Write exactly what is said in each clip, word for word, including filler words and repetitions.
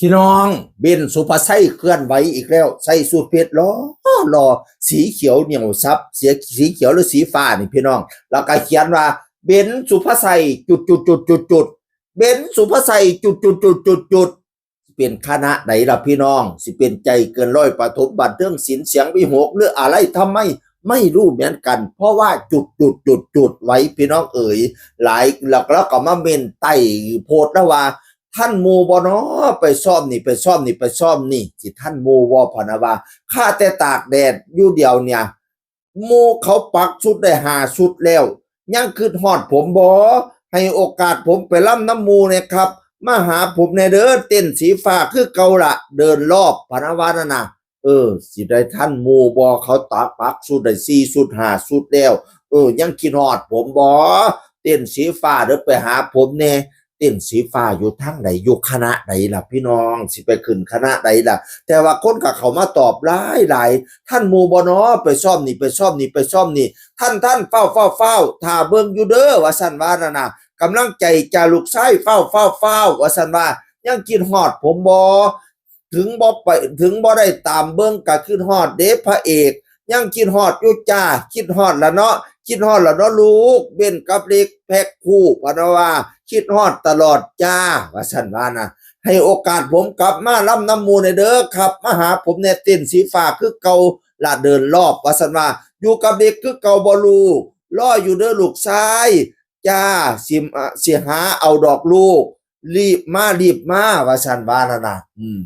พี่น้อง เบนสุภาชัยเคลื่อนไหวอีกแล้ว ใส่สูทเพชรหล่อหล่อ สีเขียวเหนียวซับ เสีย สีเขียวหรือสีฟ้านี่พี่น้อง แล้วก็เขียนว่า เบนสุภาชัย จุดจุดจุดจุดจุด เบนสุภาชัย จุดจุดจุดจุดจุด เป็นคณะใดล่ะพี่น้อง สิเป็นใจเกินร้อย ประถมบันเทิงศิลป์ เสียงวิหก หรืออะไร ทำไม ไม่รู้เหมือนกัน เพราะว่าจุดจุดจุดจุดไว้พี่น้องเอ๋ย หลาย แล้ว แล้วก็มาเม้นใต้โพสต์แล้วว่า ทันหมู่บ่น้อ ไปซ้อมนี่ ไปซ้อมนี่ ไปซ้อมนี่ สิทันหมู่บ่ พะนะว่า ข้าแต่ตากแดดอยู่เดี๋ยวเนี่ย หมู่เขาปักชุดได้ห้าชุดแล้ว ยังคิดฮอดผมบ่ ให้โอกาสผมไปลำนำหมู่แหน่ครับ มาหาผมแหน่เด้อ เต็นท์สีฟ้าคือเก่าละ เดินรอบ พะนะว่านั่นน่ะ เออ สิได้ทันหมู่บ่ เขาตากปักชุดได้สี่ชุดห้าชุดแล้ว เออ ยังคิดฮอดผมบ่ เต็นท์สีฟ้าเด้อ ไปหาผมแหน่ เต็นท์สีฟ้าอยู่ทางใด อยู่คณะใดล่ะพี่น้อง สิไปขึ้นคณะใดล่ะ แต่ว่าคนก็เข้ามาตอบหลายหลาย ทันหมู่บ่น้อ ไปซ้อมนี่ ไปซ้อมนี่ ไปซ้อมนี่ ทัน ทัน ฟ้าว ฟ้าว ฟ้าว ถ้าเบิ่งอยู่เด้อ ว่าซั่นว่านั่นน่ะ กำลังใจจากลูกชาย ฟ้าว ฟ้าว ฟ้าว ว่าซั่นว่า ยังคิดฮอดผมบ่ ถึงบ่ไป ถึงบ่ได้ตามเบิ่งก็คิดฮอดเด้พระเอก ยังคิดฮอดอยู่จ้า คิดฮอดละเนาะ คิดฮอดละเนาะลูก เบนกับเล็กแพ็คคู่ พะนะว่า คิดฮอดตลอดจ้า ว่าซั่นว่านะ ให้โอกาสผมกลับมาลำนำหมู่แหน่เด้อครับ มาหาผมแหน่ เต็นท์สีฟ้าคือเก่าละ เดินรอบ ว่าซั่นว่า อยู่กับเล็กคือเก่าบ่ลูก รออยู่เด้อลูกชาย จ้า สิ สิหาเอาดอกลูก รีบมา รีบมา ว่าซั่นว่านั่นน่ะ อืม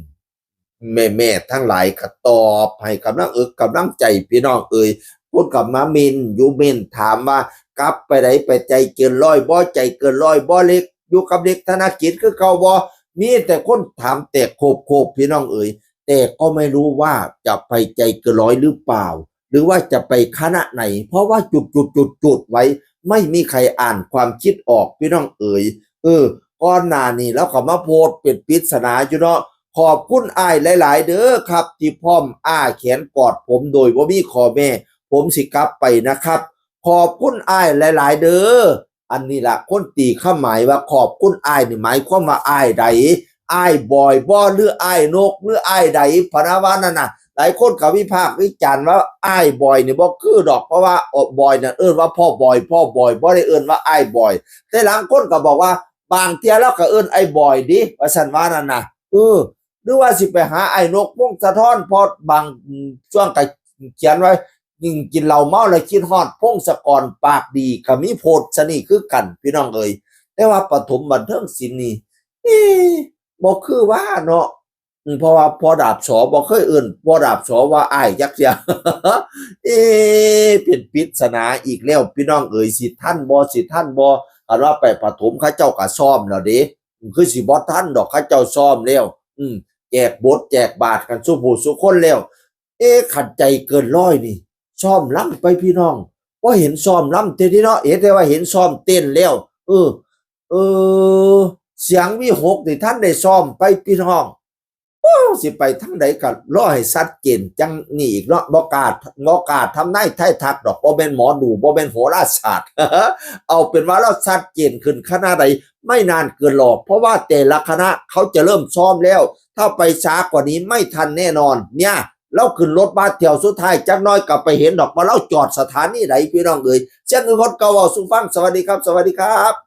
แม่ๆทั้งหลายก็ตอบให้กำลังเอิกกำลังใจพี่น้องเอ๋ย คนก็มาเม้นอยู่ เม้นถามว่า กลับไปใด ไปใจเกินร้อยบ่ ใจเกินร้อยบ่ เล็ก อยู่กับเล็กธนกิจคือเก่าบ่ มีแต่คนถามแตกโคบๆ พี่น้องเอ๋ย แต่ก็ไม่รู้ว่าจะไปใจเกินร้อยหรือเปล่า หรือว่าจะไปคณะไหน เพราะว่าจุดจุดจุดจุดไว้ ไม่มีใครอ่านความคิดออกพี่น้องเอ๋ย เออ ก่อนหน้านี้ลาวก็มาโพสต์เป็นปริศนาอยู่เนาะ ขอบคุณอ้ายหลายๆเด้อครับ ที่พร้อมอ้าแขนกอดผมโดยบ่มีข้อแม้ ผมสิกลับไปนะครับ ขอบคุณอ้ายหลายๆเด้อ อันนี้ละคนตีความหมายว่าขอบคุณอ้ายนี่หมายความว่าอ้ายใด อ้ายบอยบ่ หรืออ้ายนก หรืออ้ายใด พะนะว่านั่นน่ะ หลายคนก็วิพากษ์วิจารณ์ว่าอ้ายบอยนี่บ่คือดอก เพราะว่า เอ่อ บอยน่ะเอิ้นว่าพ่อบอย พ่อบอย บ่ได้เอิ้นว่าอ้ายบอย แต่หลายคนก็บอกว่า บางเทื่อลาวก็เอิ้นอ้ายบอยเด้ ว่าซั่นว่านั่นน่ะ เออ หรือว่าสิไปหาอ้ายนก พงศธร เพราะบาง อืม ช่วงก็เขียนไว้ ยิ่งกินเหล้าเมาแล้วคิดฮอดพงศกร ปากดี ก็มีโพสต์ซะนี่คือกัน พี่น้องเอ๋ย แต่ว่าประถมบันเทิงศิลป์นี่ เอ๊ะ บ่คือว่าเนาะ อืม เพราะว่าพ่อดาบสอบ่เคยเอิ้นพ่อดาบสอว่าอ้ายจักเทื่อ เอ๊ะ เป็นปริศนาอีกแล้ว พี่น้องเอ๋ย สิทันบ่ สิทันบ่ คันว่าไปประถมเขาเจ้าก็ซ้อมแล้วเด้ คือสิบ่ทันดอก เขาเจ้าซ้อมแล้ว อืม แจกบทแจกบาทกันซุผู้ซุคนแล้ว เอ๊ะ คันใจเกินร้อยนี่ ซ้อมลำไปพี่น้อง บ่เห็นซ้อมลำเทื่อเด้เนาะ เห็นแต่ว่าเห็นซ้อมเต้นแล้ว เออ เออ เสียงวิหกนี่ทันได้ซ้อมไปพี่น้อง โอ้ สิไปทางใดก็รอให้ชัดเจนจั่งนี่อีกเนาะ บ่กล้า บ่กล้าทำนายทายทักดอก บ่แม่นหมอดู บ่แม่นโหราศาสตร์ เอาเป็นว่าลาวชัดเจนขึ้นคณะใด ไม่นานเกินรอ เพราะว่าแต่ละคณะเขาจะเริ่มซ้อมแล้ว ถ้าไปช้ากว่านี้ไม่ทันแน่นอน เนี่ย ลาวขึ้นรถบัสเที่ยวสุดท้าย จักหน่อยก็ไปเห็นดอกว่าลาวจอดสถานีใด พี่น้องเอ๋ย เสียงคือคนเก่าเว้าสู่ฟัง สวัสดีครับ สวัสดีครับ